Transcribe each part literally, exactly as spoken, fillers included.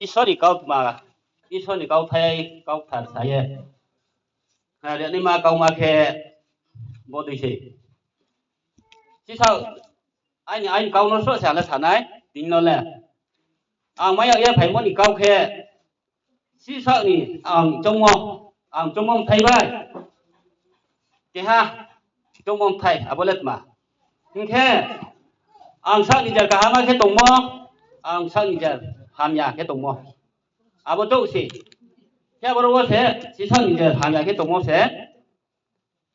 Isor ni kautma, Isor ni kauthai, kauthar sa ye, ha, rinaima kauma khe bodei se. Sisa, aini, aini kau no sroh se ang le sa nai, tini no le. Ang mai yag ye phaimo ni kau khe, sisa ni ang choungmo, ang choungmo mthai bai keha choungmo mthai, abo le tma hing khe, ang sak ni jer kaham khe tongmo, ang sak ni jer hamya khe tongmo. Abo chouh se. Khe aboro wo se, sisa ni jer hamya khe tongmo se.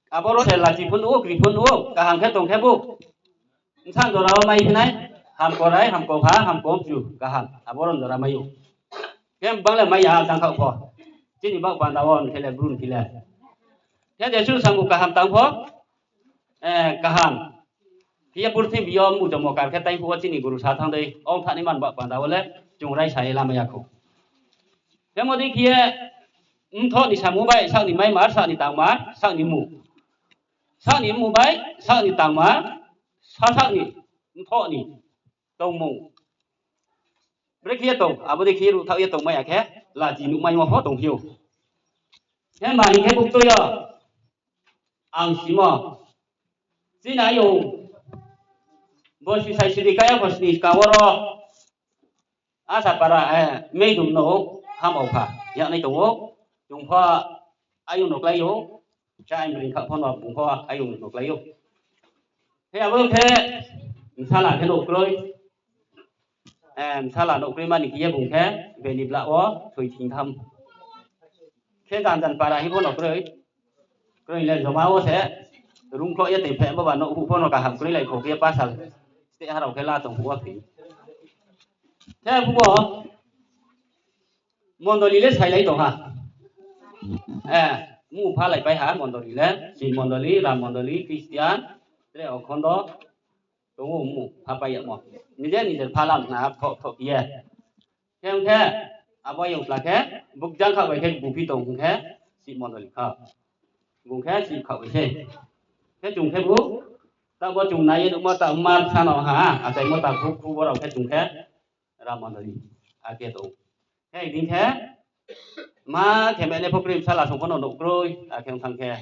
Aboro se lachi pho nuh ou, kri pho nuh ou, kaham khe tong khe bo. Bsa jora wo mai phi nai, hamko rai, hamko pha, hamko mchu, kaham. Aboro jora mai ou. Khe bang le mai ya, jang khaoh pho. Chini baoh panda wo, hing khe le, bru hing khe le. Khe jesuh samung kaham tang pho, eh, kaham. Khe ye purthimbi yo mung jomo kar khe tai phuh wo chini guru sa thanng dei, ong thani man baoh panda wo le, chung raisa ye lama ya khou. Khe mo dei khe ye, mthoh ni samung bai, sak ni maimar, sak ni tangmar, sak ni mmung. Sak ni mmung bai, sak ni tangmar, sa sak ni, mthoh ni, tongmung. Brekhe ye tong, abo dei khe ye ruhthaoh ye tongmai ya khe, lachi nuhmaimo pho tongphi ou. Khe mani khe buktui yo, ang simo. Chini ayong, bo sisai siri kaya pho sini skang wo ro. Asa para, eh, meidum no, ham au pha, yagnai tong ou. Chung pho ayong no klái ou. Cha aini bring kha pho no, bung pho ayong no klái ou. Khe abo khe, bsala khe nouh kroi. Eh, bsala nouh kroi mani khe ye bung khe, bini bla wo, thoi thing tham. Khe jan jan para hing pho no kroi. Kroi le joma wo se, rungkhloh ye tei phe bo ba nouh huh pho no kaham kroi lai kho khe pasal. Steh harao khe la tong phuh wo thoi. Khe phuh wo, mondoli le sailai tong ha. Eh, mung phalaipai ha mondoli le, Shiv mondoli, Ram mondoli, Christian, tre okhondo, tong ou mung phapai yagmo. Nijer nijer phalam na thoh thoh ye. Khe ong khe, abo ayong chla khe, bukjang khaoh bai khe buphi tong hing khe, Shiv mondoli khaoh. Bung khe Shiv khaoh bai se. Khe chung khe bu, taoh bo chung nai ye nuhmo taoh ma bsa no ha, achaimo taoh khu khu bo rao khe chung khe, Ram mondoli, akhe tong. Khe din khe, ma khe mene pho kroi bsala song pho no nouh kroi, akhe ong thanng khe.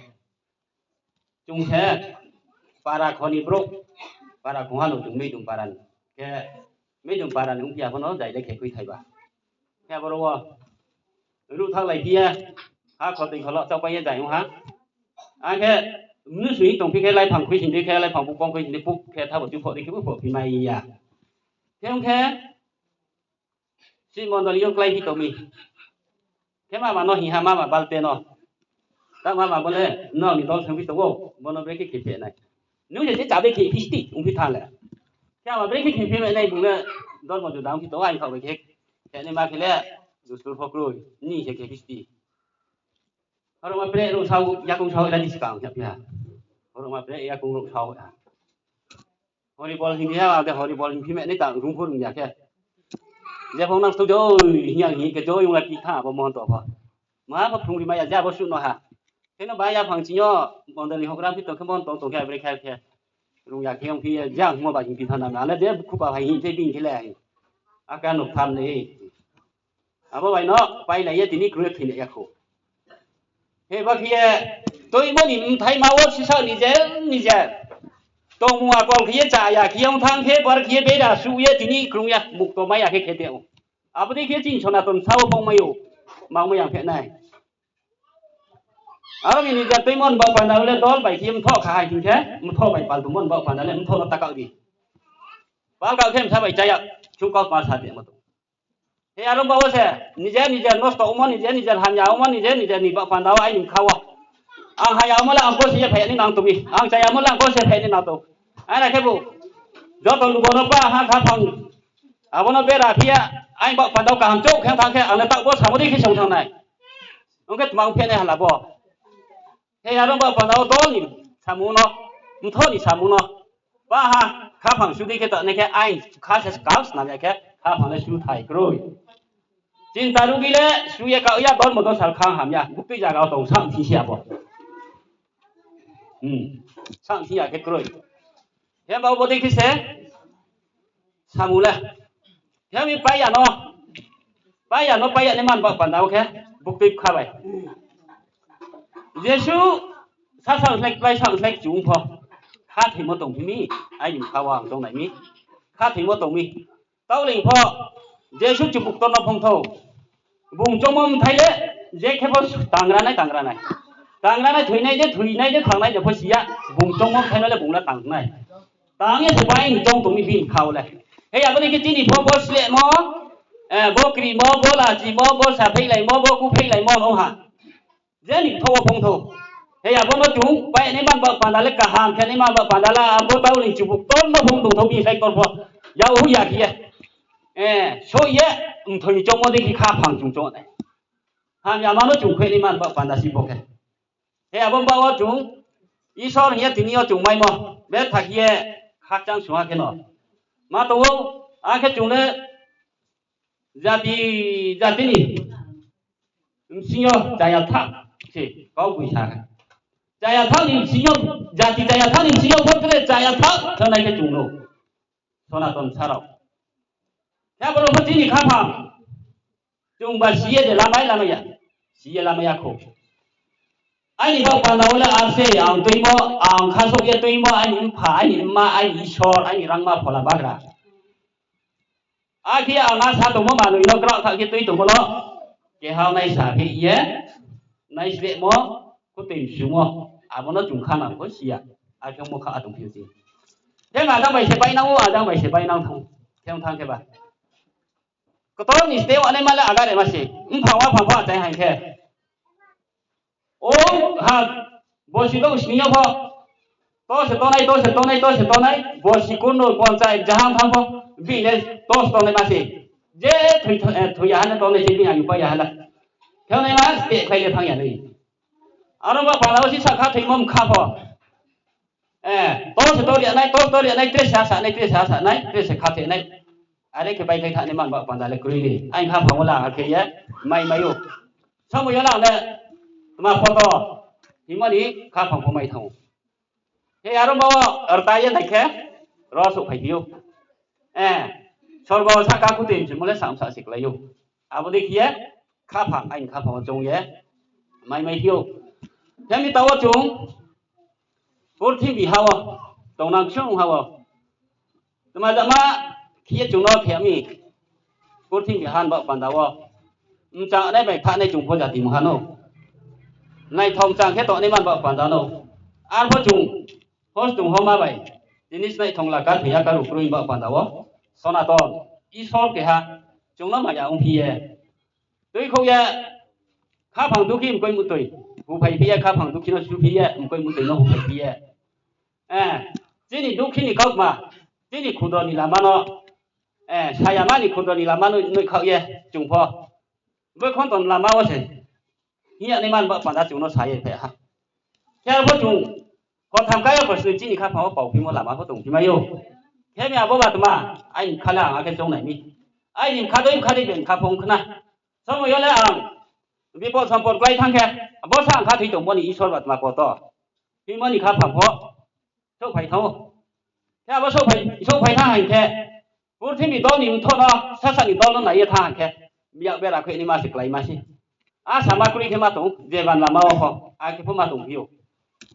Chung khe para kho ni brouh, para khongha no chung meidum para ni. Khe meidum para ni ongphi ya pho no zai le khe khuithai ba. Khe aboro wo ruhthaohlai phi ye, ha kho tui kho lo chaohpai ye zai ong ha. Akhe mnusu hing tongphi khe laiphang khuising dei khe, laiphang bukong khuising dei, puk khe thabo chu phoh dei khe bo phoh phi mai ya. Khe ong khe, Shiv mondoli yo klái phi tong mi. Khe mama no hing ha, mama balte no. Ta mama bo le, nrao ni dol song phi tong ou, bo no brekhe khe phe nai. Nung se je cha be khe phi sti, ongphi thanng le. Khe ama brekhe khe phi mai nai bung le, dormo juda ongphi tong, aini khaoh bai khe, khe naima khe le, dustur pho kroi, ni se khe phi sti. Aro ma pre rung sao, yakung sao, rani skang khe phi ha. Aro ma pre yakung rung sao ha. Horibol hing di ha, ade horibol hing phi mai nai ta rung pho rung ya khe. Je phung nang stu joi, hing ya hing khe joi ong la pi tha, abo Mohonto pho. Ma pho phrung ri mai ya, je abo suh no ha. Khe no ba yaphang ching yo, mondoli houhgra phi tong khe Mohonto tong khe, bre khe khe. Rung ya khe ong phi ye, je ang hingmo ba hing phi tha na, ale je bkhu ba hai hing khe bini khe le hai. Aka no tham ni. Abo bai no pailai ye tini kroi ye thoinai ya khou. He ba khe ye, tuimo ni mthaima wo sisa nijer nijer tongmung akol khe ye cha ya khe ong thanng khe, bar khe ye bera suh ye tini krung ya, mukto mai ya khe khe de ou. Abo dei khe chini Sonaton sa wo pho ongmai ou, ma ongmai ya pheh nai. Aro ni nijer tuimo ni baoh panda le dol bai khe ye mthoh kha hai hing khe, mthoh bai pal tongmo ni baoh panda le mthoh no ta kaoh di. Pal kaoh khe bsa bai chá ya, chung kau pal sa de mo tong. He aro baoh wo se, nijer nijer nosto ongmo, nijer nijer hamya ongmo, nijer nijer ni baoh panda wo aini bkha wo. Ang hamya ongmo le ang ko se ye phai ni nang tong mi, ang chayamo le ang ko se phai ni nang tong. Aina khebu, joto lugo no pa ha khaphang, abo no bera phi ya, aini baoh panda wo kaham chouh khe thanng khe, ang le taoh bo samo dei khe song thanng nai. Ong khe tma ong phi nai hala bo. He aro baoh panda wo dol ni samung no, mthoh ni samung no, pa ha, khaphang su dei khe tongnai khe aini kha se kau snam ya khe, khaphang le su thai kroi. Chinta rugi le su ye kaoh ya, dormo dosa khang ham ya, buktui zaga wo tong sa thing si abo. Hmm, sa thing ya khe kroi. He ba bo dei khe se, samung le. He mi pai ya no. Paiya no paiya nai man baoh panda wo khe buktui bkha bai. Jesuh sasao slái, klái sao slái kchu ong pho, khathoimo tongphi mi, aini bkha wo ang choung nai mi, khathoimo tong mi. Taoh le pho, Jesuh Chubuktor no phung thou. Bung choungmo mthai le, je khe pho tangra nai, tangra nai. Tangra nai, thoinai de, thoinai de, thanng nai de pho si ya, bung choungmo mthai no le bung le tang nai. Tang ye se bai ni choung tong mi bini bkha wo le. He abo ni khe chini pho bo slehmo, eh, bo krimo, bo lachimo, bo sapheihláimo, bo kupheihlaimo no ha. Je ni bkha wo phung thou. He abo no chung pai nai man baoh panda le kaham khe nai man baoh panda la, abo taoh ni Chubuktor no phung tong thou bini slái ktor pho. Yag hu ya khe ye. Eh, so ye, mthoi ni choungmo dei khe khaphang chung choung nai. Hamyama no chung khui nai man baoh panda si bo khe. He abo baoh wo chung, Isor hing ye tini yo chung maimo, betha khe ye khakchang sungha khe no. Ma tong ou, akhe chung le jati, jati ni bsing yo chaya thaoh se, kau boi sa khe. Chaya thaoh ni bsing yo, jati chaya thaoh ni bsing yo pho tre chaya thaoh, thanng nai khe chung no. Sonaton sa rao. Khe abo rao pho chini khaphang. Chung ba si ye de lamai lamai ya. Si ye lamai ya khou. Aini baoh panda wo le ar se ang tuimo, ang khasouh ye tuimo, aini mpha, aini mma, aini Isor, aini rangma phola bagra. Akhe ang asa tongmo manoi no kraoh thaoh khe tui tongmo no. Keha naisa khe ye, naislehmo, kutoi msumo, abo no chung kha nang pho si ya. Akhe ongmo kha tongphi ou se. Khe ajang bai se bainang ou, ajang bai se bainang thanng, khe ong thanng khe ba. Ktor ni steh wo naima le agare ma se. Mphang wa phang pho achai haing khe. O ha, borsi douh sning yo pho. To se tongnai, to se tongnai, to se tongnai. Borsi kurno ponchayat jahang thanng pho. Bini le to se tongnai ma se. Je thoi, eh, thoi ya ha le tongnai se bini ani pai ya ha le. Khe naima steh khlai le thanng ya le. Aro ba pala wo sisa khathoimo mkha pho. Eh, to se to ri nai, to se to ri nai, tre se asa nai, tre se asa nai, tre se khathe nai. Are khe bai khai thanng nai man baoh panda le kroi ni. Aini khaphang wo la akhe ye, mai mai ou. Samung yo la ang le, tma photo, hingmo ni khaphang pho mai thanng ou. He aro ba wo, rta ye nai khe, ro souhphai phi ou. Eh, sorgo sahka kutoi mchimo le samsa se klái ou. Abo dei khe ye, khaphang, aini khaphang wo choung ye, mai mai phi ou. Khe mi taoh wo chung, purthimbi ha wo, tongnang ksung ha wo. Tma jama khe ye chung no khe mi, purthimbi ha ni baoh panda wo. Mchang nai bai thanai chung pho jati mungha no. Naithao mchang khe tongnai man baoh panda no. Arpho chung, hos tong homa bai. Tini snai thongla ka thoi ya karu kroi baoh panda wo. Sonaton, Isor keha, chung no maya ongphi ye. Tuikhouh ye, khaphang dukhi mkoih mutoi. Huphai phi ye, khaphang dukhi no suphi ye, mkoih mutoi no huphai phi ye. Eh, chini dukhi ni kautma, chini khudro ni lama no, eh, sayama ni khudro ni lama no noikhaoh ye, chung pho. Bo khonton lama wo se. Hing ya nai man baoh panda chung no sa ye phai ha. Khe arpho chung, hor tham kaya pho sni chini khaphang wo pao phimo lama pho tongphi mai ou. Khe mi abo ba tma, aini bkha le ang akhe choung nai mi. Aini bkha dei bkha dei ben khaphang khna. Somoi yo le ang, bipod sompod klái thanng khe, bo sa ang khathoi tongmo ni Isor ba tma poto. Hingmo ni khaphang pho. Souhphai thanng ou. Khe abo souhphai, souhphai thanng haing khe, purthimbi dol ni mthoh no, sasa ni dol no nai ye thanng haing khe, biyak bera khui ni ma se klái ma se. A sama kroi khe ma tong, je ban lama wo pho, akhe pho ma tongphi ou.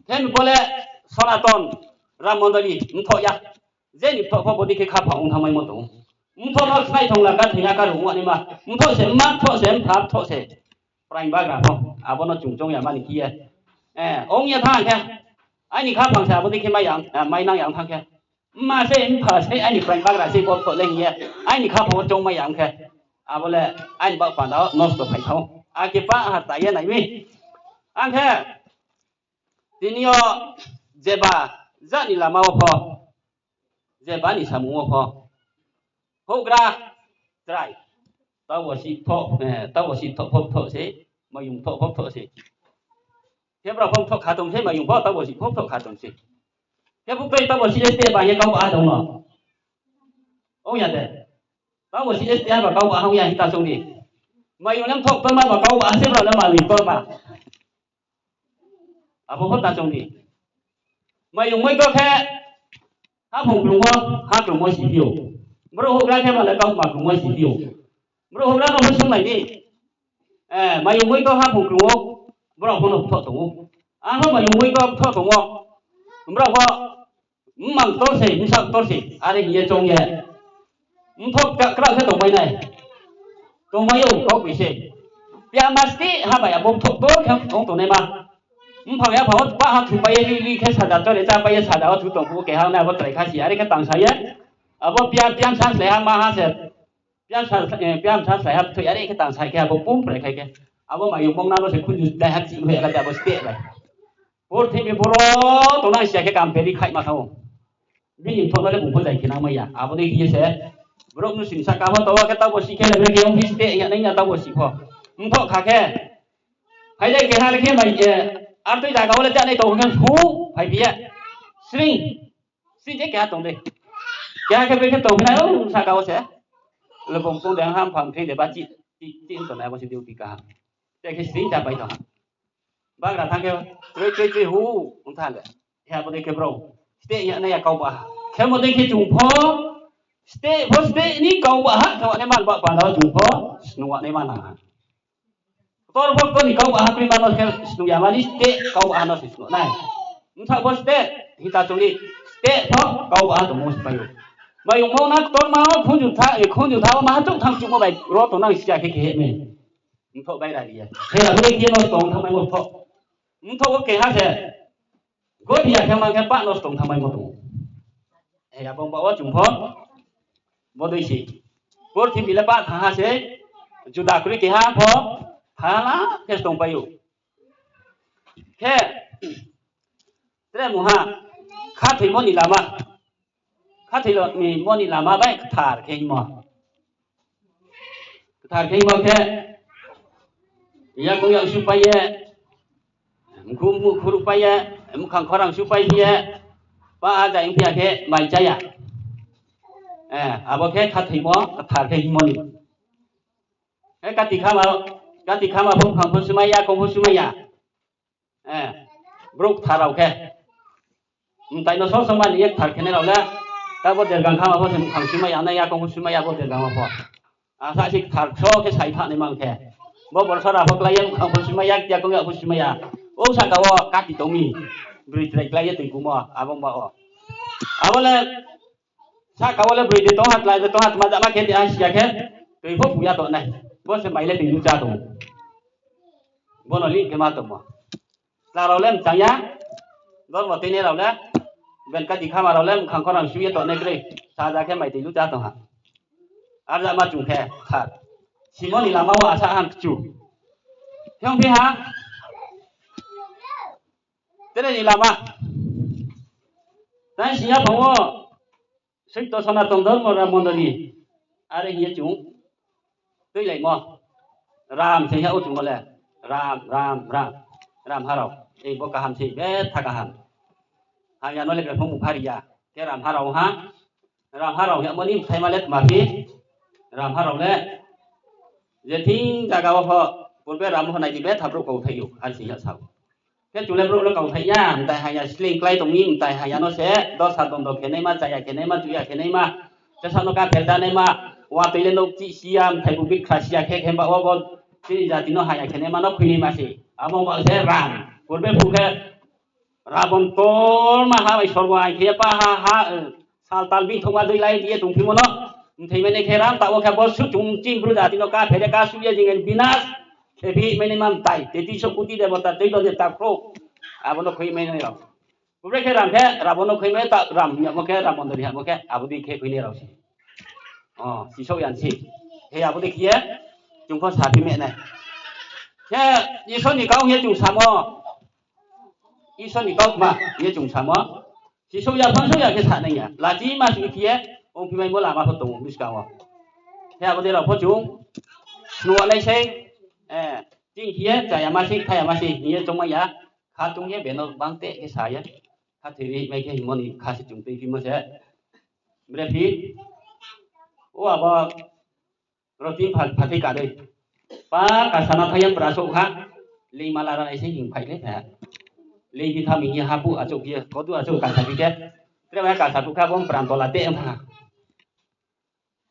Khe mi bo le Sonaton Ram Mondoli mthoh ya. Je ni mthoh pho bodei khe khaphang ong thanngmaimo tong ou. Mthoh no snai thongla ka thoi ya karu ong naima. Mthoh se mma, mthoh se mpha, mthoh se praing bagra pho. Abo no chung choung ya mani khe ye. Eh, ong ya thanng khe. Aini khaphang se abo dei khe mai yang, eh, mainang yang thanng khe. Mma se, mpha se, aini praing bagra se bo mthoh le hing ye. Aini khaphang wo choung mai yang khe. Abo le aini baoh panda wo nosto phai thanng ou. Akhe pa ha ta ye nai mi. Ang khe, tini yo jeba, jani lama wo pho. Jeba ni samung wo pho. Houhgra, chrai. Tabo si thoh, eh, tabo si thoh pho thoh se, mayung thoh pho thoh se. Khe brao pho thoh kha tong se, mayung pho tabo si pho thoh kha tong se. Khe buktui tabo si S T ba ye kau ba ha tong no. Ong ya de. Tabo si S T ba kau ba ha ong ya hing ta choung di. Mayung le thoh torma ba kau ba ha se brao le mayung torma. Abo pho ta choung di. Mayung moi kau khe, haphung klungmo, ha klungmo si phi ou. Brouh houhgra khe ma le kautma klungmo si phi ou. Brouh houhgra no pho sung nai di. Eh, mayung mui to ha phu krung ou, brao pho no bthoh tong ou. Ang pho mayung mui to bthoh tong ou. Brao pho mmang ktor se, bsa ktor se, are hing ye choung ye. Mthoh kra-, kra khe tongmai nai. Tongmai ou, kau bai se. Pia ma steh ha bai abo mthoh ktor khe ong tongnaima. Mphang ya phang wo pa ha thupai ye, li, li khe saja chore chápai ye saja wo thu tong phuh keha nai abo chrai kha si, are khe tang sa ye. Abo pia, pia bsa slái ha ma ha se. Pia bsa, eh, pia bsa slái ha thoi are khe tang sa khe abo pum prai khai khe. Abo mayung mong na no se khunju dai ha chih hoih la de abo steh bai. Purthimbi boro tongnang sia khe kam peri khaihma thanng ou. Bini mthoh no le bung pho zai khe nangmai ya. Abo dei khe ye se, brouh mnusu ni sahka pho taoh wo khe taoh bo si khe le bre khe ong phi steh ya nai ya taoh bo si pho. Mthoh kha khe, phai le keha le khe mai ye, ar tui zaga wo le chánai tong khe su, phaiphi ye. Sring, sring je keha tong dei. Keha khe bre khe tong phi nai, o sahka wo se. Le bung tong de ha mphang thing de ba chih, chih, chih tongnai abo se duty kaham. Te khe sring chápai tong ha. Bagra thanng khe, chroi chroi chroi hu, ong tha le. He abo dei khe brao. Steh ya nai ya kau ba ha. Khe mo dei khe chung pho, steh pho steh ni kau ba ha, khe wa nai man ba panda wo chung pho, snu wa nai man nang ha. Ktor pho ktor ni kau ba ha, kroi ma no khe snu ya ma ni steh kau ba ha no se snu nai. Mtha pho steh, hita chung ni steh pho kau ba ha tongmo se pai ou. Mayung mong na ktor ma wo khunju tha, eh, khunju tha wo ma ha chung thanng chumo bai ro tongnang sia khe khe he mi. Mthoh bai ra ri ye. He abo dei khe nosto ong thanngmaimo mthoh. Mthoh wo keha se. Gori ya khe ma khe pah nosto ong thanngmaimo tong ou. He abo ong ba wo chung pho. Bo dei se. Purthimbi le pah thanng ha se. Juda kroi keha pho. Thanng la khe se tongpai ou. Khe. Tre mungha. Khathoimo ni lama. Khathoi lo ni mo ni lama bai kthar khe hingmo. Kthar khe hingmo khe, yakoung yak supai ye, mkhu mkhu ruhpai ye, mkhang khorang supai phi ye, pa a jai ongphi ya khe mai chá ya. Eh, abo khe khathoimo kthar khe hingmo ni. Khe kati khama, kati khama pho mkhang pho sumai ya, yakoung pho sumai ya. Eh, brouh kthar rao khe. Mtai no sob somai ni ye kthar khenai rao le. Tabo dergang khama pho se mkhang sumai ya, nai yakoung pho sumai ya, bo dergang ma pho. Asa se kthar so khe sai thanng nai man khe. Bo borsa ra pho klái ye mkhang pho sumai ya, yakoung ya pho sumai ya. O sahka wo kati tong mi. Broi chrai klái ye toikumo, abo ong ba wo. Abo le sahka wo le broi de tong ha, klái de tong ha, tma jama khe de ha si ya khe, toi pho phu ya tong nai. Bo se mai le toi lu chá tong. Bo no lih khe ma tongmo. Chla rao le mchang ya, dormo tuinai rao le, ben kati khama rao le mkhang khorang su ye tongnai kroi, saja khe mai toi lu chá tong ha. Arjama chung khe kthar. Simo ni lama wo asa hang kchu. Hiong phi ha? Tre ni lama. Tang sing ya phang wo. Soito Sonaton Dhormo Ram Mondoli. Are hing ye chung tuilaimo. Ram se ya o chung le. Ram, Ram, Ram. Ram harao. Ei bo kaham se, betha kaham. Hamya no le bre phung phari ya. Khe Ram harao ha. Ram harao ya mo ni mthaima le tma phi. Ram harao le. Je thing zaga wo pho. Purbe Ram pho nai di betha brouh kauthai ou. Are se ya sao. Khe chung le brouh le kauthai ya, mtai haya sleing klái tong mi, mtai haya no se, dosa dondo khenaima, chaya khenaima, chuya khenaima, chasa no kapher janaima, watoi le nouh chih si ya, mthai bu bikhra si ya khe, khe ba wo bo, chini jati no haya khenaima no khuinaima se. Abo ba se Ram, purbe phu khe, Rabon torma ha bai sorgo ai khe pa ha ha, eh, sal tal bini thongma dei lai ye tongphimo no. Mthai mane khe Ram, taoh wo khe bo suh chung chini Bru jati no kapher ye kasuh ye jing binas. Khe phi mane ma mtai, teti so kuti debota, tei do debota khro. Abo no khui mane rao. Bubrai khe Ram khe, Rabon no khui mane ta Ram, yamo khe Ram Mondoli hamo khe, abo dei khe khui ni rao se. O, sisouh yan se. He abo dei khe ye, chung pho saphi mane. Khe, Isor ni kau hing ye chung samo. Isor ni kautma hing ye chung samo. Sisouh ya, phangsouh ya khe sa nai ya. Lachi ma sing khe ye, ongphi maimo lama pho tong ou, buskang wo. Khe abo dei rao pho chung, snuh nai sei, eh, ching khe ye, chaya ma sei, thaya ma sei, hing ye chongmai ya. Kha tong ye, beno bangte khe sa ye. Kha thoi ri mai khe hingmo ni kha se chung tuiphimo se. Bre phi, o abo, Roti pha-, phathai ka dei. Pa kasa na thai ya pra souh ha. Lingma lara nai se hing phai le ha. Ling phi tham hing ye ha phuh achouh phi ye. Kodu achouh kasa phi khe. Tre ba kasa phuh kha bo pran tola te ha.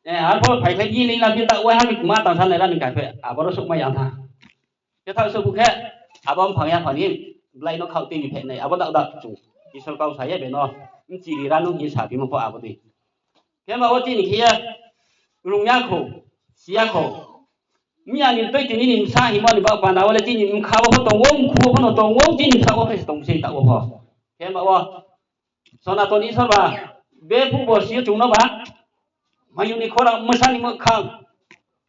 Arphuh phaikhlai di ni la phi ta wai ha ni ma tang sa nai ra ni ka phe, aboro souhmai ya tha. Khe thaoh souh phuh khe, abo mphang ya pha ni, blai no khaoh tui ni phe nai, abo dak dak chung. Isor kau sa ye beno, mchiri ra nung hing ye saphimo pho abo dei. Khe ma wo chini khe ye, rung ya kho, si ya kho. Miya ni tui tini ni bsa hingmo ni baoh panda wo le chini bkha wo pho tong ou, mkhu wo pho no tong ou, chini bsa wo khe se tong sei ta wo pho. Khe ma wo, Sonaton Isor ba, bephuh bo si yo chung no ba, mayung ni khorang, msa ni mwkhang,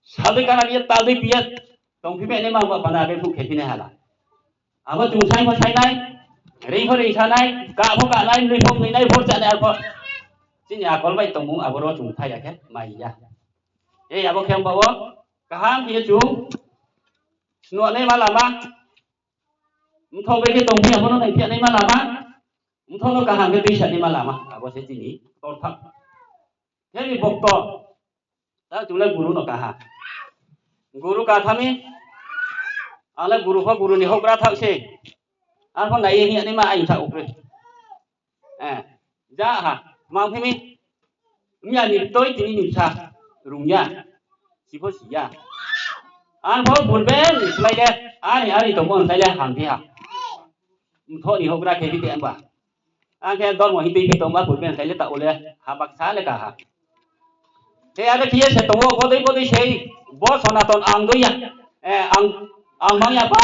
sal dei kana ye, tal dei pi ye, tongphi me naima ba panda bephuh khephi nai hala. Abo chung sai pho sai nai, reing pho reing sa nai, kah pho kah nai, mnoi pho mnoi nai, phor cha nai arphuh. Chini akol bai tongmung aboro chung thai ya khe mai ya. E abo khe ong ba wo, kaham khe ye chung, snuh naima lama, mthoh bai khe tongphi abo no naiphi naima lama, mthoh no kaham khe tuisa naima lama, abo se chini tortham. Khe ni bokto, ta chung le guru no kaha. Guru kathami, ang le guru pho guru ni houhgra thaoh se. Arphuh nai ye hing ya naima aing thaoh kroi. Ja ha, mang phi mi, miya ni tui tini ni bsa, rung ya, si pho si ya. Arphuh purbe ni slái le, ani ani tongmo slái le hamphi ha. Mthoh ni houhgra khe phi te ba. Ang khe dormo hing tui phi tongba purbe ni slái le taoh wo le, ha baksa le kaha. He are khe ye se tong ou, bodei bodei sei, bo Sonaton ang dei ya, ang mang ya pha,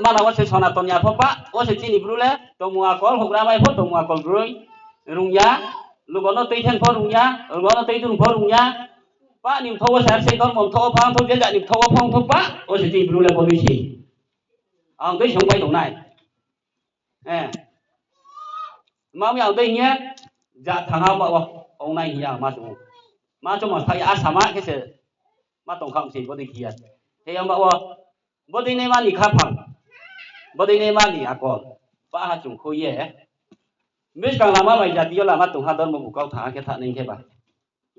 mana wo se Sonaton ya pho pah, wo se chini Bru le, tongmung akol houhgra mai pho tongmung akol broi, rung ya, lugo no tuitheng pho rung ya, lugo no tuidung pho rung ya, pah ni mthoh wo se ar sei dormo mthoh wo phang thou, je jat ni mthoh wo phang thou pah, wo se chini Bru le bodei sei. Ang dei song pai tong nai. Ma mi ang dei hing ye, ja thang ha ba wo, ong nai hing ye ang ma chung ou. Ma chung ma sa ya, a sama khe se, ma tong kha se bodei khe ya. He yang ba wo, bodei naima ni khaphang, bodei naima ni akol, pah ha chung khui ye. Buskang lama bai jati yo lama tong ha dormo bu kau tha khe tha nai khe ba.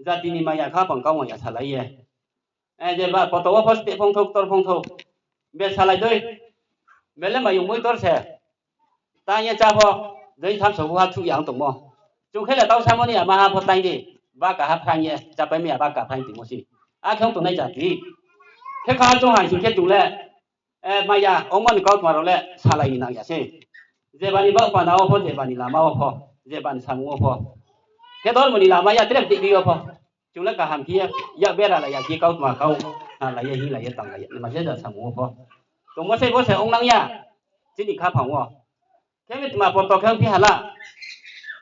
Jati ni maya khaphang kau maya salai ye. Jeba poto wo pho steh phongthou, ktor phongthou. Be salai dei. Be le mayung moi ktor se. Tang ye chá pho, dei tham so ha thuh ya ong tongmo. Chung khe le tau samo ni ya ma ha pho tang di. Ba kaha phrang ye, chápai mi ya ba ka phrang tongmo se. Akhe ong tongnai jati. Khe kha chung hai sing khe chung le, maya ongmo ni kautma rao le salai ni nang ya se. Jeba ni baoh panda wo pho, jeba ni lama wo pho, jeba ni samung wo pho. Khe dormo ni lama ya tre tei bi yo pho. Chung le kaham khe ye, yak bera lai ya khe kautma kau, lai ye hing lai ye tang lai ye, ma se ja samung wo pho. Tongmo se bo se ong nang ya, chini khaphang wo. Khe mi tma poto khe ongphi hala.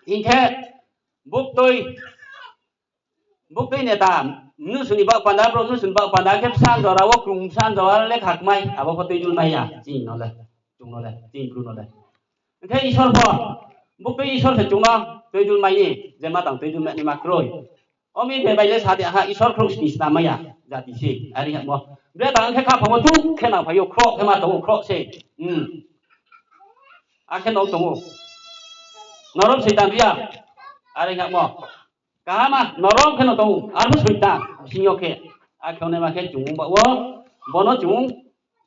Hing khe, buktui, buktui neta, mnusu ni baoh panda, brouh mnusu ni baoh panda khe bsa jora wo krung bsa jora le khakmai, abo pho tuidul mai ya, chini no le, chung no le, chini Bru no le. Hing khe Isor pho, buktui Isor se chung no tuidul mai ni, je ma tang tuidul mai ni ma kroi. O mi be bai le sa de ha, Isor khrouh sni snam mai ya, jati se, are hamo. Bre tang khe khaphang wo thuh khe nang phai yo, khroh khe ma tong ou, khroh se. Akhe no tong ou. Norom Soitan ri ya, are hamo. Kaham ma, norom khe no tong ou, arphuh Soitan, bsing yo khe. Akhe ong naima khe chung ong ba wo, bo no chung,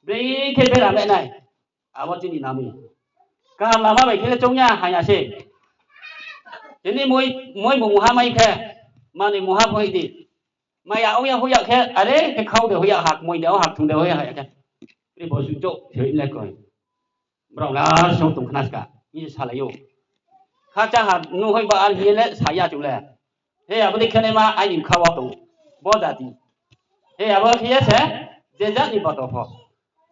bre khe bera mai nai. Abo chini nami. Kaham lama bai khe le choung ya, haya se. Tini moi, moi mungha mai khe, manoi mungha pho hoi di. Maya ong ya hoih ya khe, are khe khau de hoih ya, hak moi de, o hak thung de hoih ya khe. Ri bo su chouh, se le koi. Brao le ar song tong khna ska, hing ye salai ou. Kha chá ha, nung hoih ba ar hing ye le sa ya chung le. He abo dei khe naima aini bkha wo tong, bo jati. He abo khe ye se, je jat ni poto pho.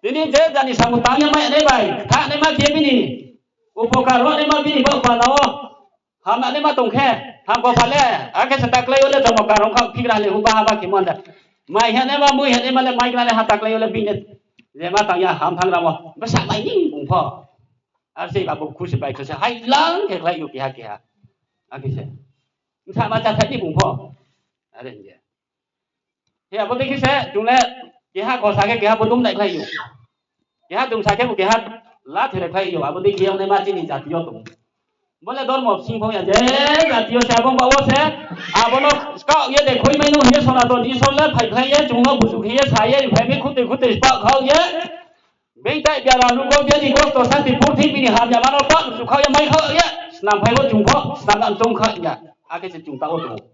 Tini je jat ni samung tang ye mai nai bai, kha naima khe bini, upokar ro naima bini baoh panda wo. Hamya naima tong khe, ham ko pha le, akhe se taklai yo le jomo karong kha phigra le huba haba khe mon da. Mai ha naima, mui ha naima le maigra le ha taklai yo le bini. Je ma tang ya ham thanng ramo, bsa mai ni bung pho. Ar se abo khu se bai khe se hai lang khe khlai yo keha keha. Akhe se. Bsa ma chá thai ni bung pho. Are hing ye. He abo dei khe se chung le keha khosa khe keha bodum nai khlai ou. Keha dungsa khe bo keha la thelai khlai ou. Abo dei khe yag naima chini jati yo tong. Bo le dormo bsing phung ya je jati yo se abo ba wo se. Abo no skaoh ye de khui mai no hing ye Sonaton Isor le phai khlai ye chung no buju khe ye sa ye phai mi khutoi khutoi spaoh khaoh ye. Being tai biara nugo bini kosto santi purthimbi ni hamyama no pah chu khaoh ye mai khaoh ye. Snam phai wo chung pho snam nang chung kha ya. Akhe se chung ta wo tong ou.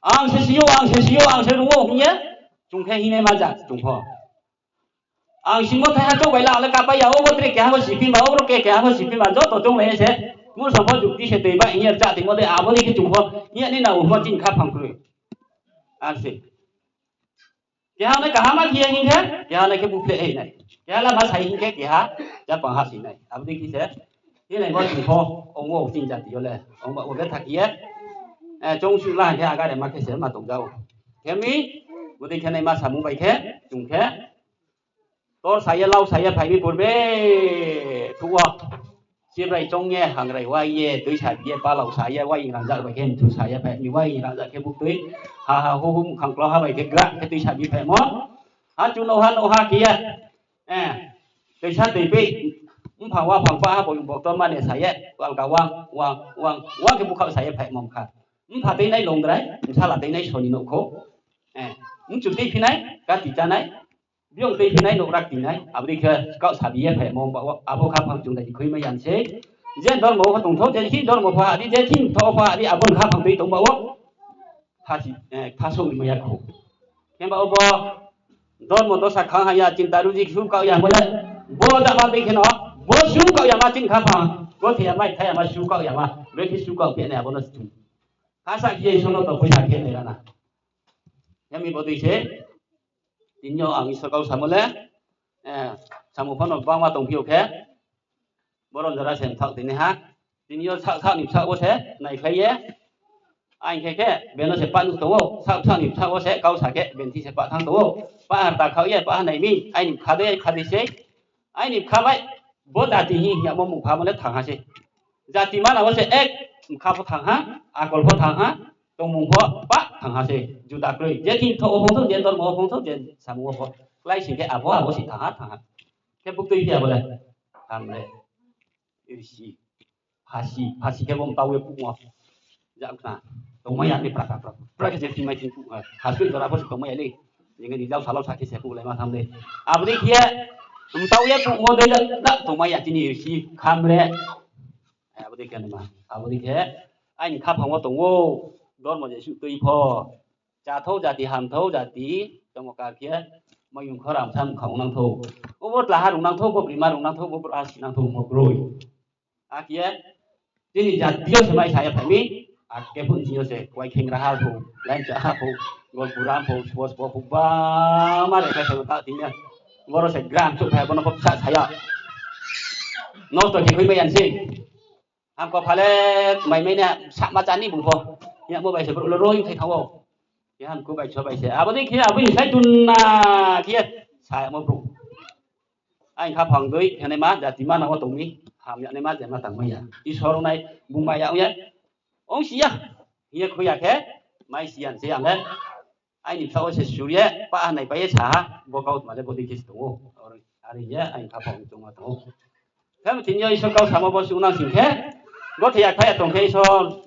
Ang se si ou, ang se si ou, ang se rung ou hing ye, chung khe hingnaima ja chung pho. Ang simo thaiha chouh bai la le kapai ya, obo tre keha pho siphi ma, obo tre keha pho siphi ma, joto chounglai ye se, mnusu pho jukti se toi ba hing ye rcha tongmo de, abo dei khe chung pho, hing ye nini na umo chini khaphang kroi. Ar se. Keha nai kaham ma khe ye hing khe, keha nai khe buphleh hing nai. Keha lama sai hing khe, keha japang hahsoing nai. Abo dei khe se, hing nai bo chung pho, ong wo chini jati yo le, ong ba wo le thak ye, eh, choung suh la hing khe agare ma khe se ma tong ja ou. Khe mi, bo dei khe naima samung bai khe, chung khe, tor sa ye, lau sa ye, phai mi purbe, thuh wo. Sibrai choung ye, hangrai wai ye, tuisa bi ye, palau sa ye, wai rangzag bai khe mthu sa ye, phai mi wai rangzag khe buktui, ha ha hu hu muhkhang klau ha bai khe gra khe tuisa bi phaimo. Ha chu nouh ha nouh ha khe ye, eh, tuisa tui pi, mphang wa phang pa ha bo bokto mane sa ye, alga wang, wang, wang, wang khe bukhaoh sa ye phaimo mkha. Mpha tuinai longdrai, bsala tuinai soni nouhkhou, eh, mchu tuiphi nai, kati chánai, biyong tuiphi nai, nouhrak tuinai, abo dei khe kaoh sabi ye phaimo, abo khaphang chung dai khuimai ya sei. Je dormo wo tong thou, je thing dormo pho ha di, je thing tho pho ha di, abo ni khaphang tui tong ba wo, thasi, eh, thasouh rimai ya khou. Himba obo dormo dosa khang ha ya, chinta ruji su kaoh ya mo le, bo jama dei khe no, bo su kaoh ya ma chini khaphang, bo thai ya ma, thai ya ma su kaoh ya ma, brekhe su kaoh phi nai abo no chung. Khasa khe ye Isor no tong poisa khe nai rana. Yami bo dei se, tini yo ang Isor kau samo le, eh, samung pho no gbangma tongphi ou khe, boron jora se mthaoh tini ha. Tini yo saoh saoh ni bsaoh wo se naikhlai ye, aini khe khe beno se pah nuh tong ou, saoh saoh ni bsaoh wo se kau sa khe beni se pah thanng tong ou. Pah ha ta khaoh ye, pah ha nai mi, aini bkha dei, ai bkha dei sei. Aini bkha bai, bo jati hing yamo mungpha mo le thanng ha sei. Jati mana wo se ek, bkha pho thanng ha, akol pho thanng ha, tongmung pho pah thanng ha sei. Juda kroi. Je thing tho wo phung thou, je dormo wo phung thou, je samung wo pho. Klái sing khe abo, abo se thanng ha, thanng ha. Khe buktui phi abo le. Hamle. Irsi. Phasi, phasi khe bo mtau ye puhmo. Jang khna. Tongmai ya ni pra, pra, pra, pra khe je thingmai thing puh, eh, hasui jora pho se tongmai ya le. Jing ni jao salao sa khe se puh lai ma tham le. Abo dei khe, mtau ye puhmo dei da, da, tongmai ya chini irsi, khamre. Eh, abo dei khe naima. Abo dei khe, aini khaphang wo tong ou, dormo jesuh tui pho. Cháthou jati, hamthou jati, tongmo kar khe, mayung khora msa mkha ong nang thou. Obo tlaha rung nang thou, bo brima rung nang thou, bo bro asi nang thou, mo kroi. Akhe, chini jati yo se mai sa ye phai mi, akhe phuh chini yo se, Kuai Khengra ha pho, Laincha ha pho, Golpuram pho, sbo sbo pho, ba ma re khe se ta tini ya. Boro se gram chouh phai, bono pho bsa sa ya. Nosto khe khui mai ya sei. Hamko phale mai mai na sama chá ni bung pho. Yamo bai se brouh le roi thai thanng ou. Ye hamko bai so bai se. Abo dei khe abo ni sai tun na khe ye. Sa yamo brouh. Aini khaphang dei khe naima jati mana wo tong mi. Ham ya naima je ma tang mai ya. Isor nai bung mai ya ong ye. Ong si ya. Hing ye khui ya khe. Mai si ya se ang le. Aini bsaoh wo se sur ye, pah ha naipai ye sa ha, bo kautma le bo dei khe se tong ou. Are ye, aini khaphang chung ma tong ou. Khe tini yo Isor kau samo bo suh nang sing khe, bo thai ya kha ya tong khe Isor,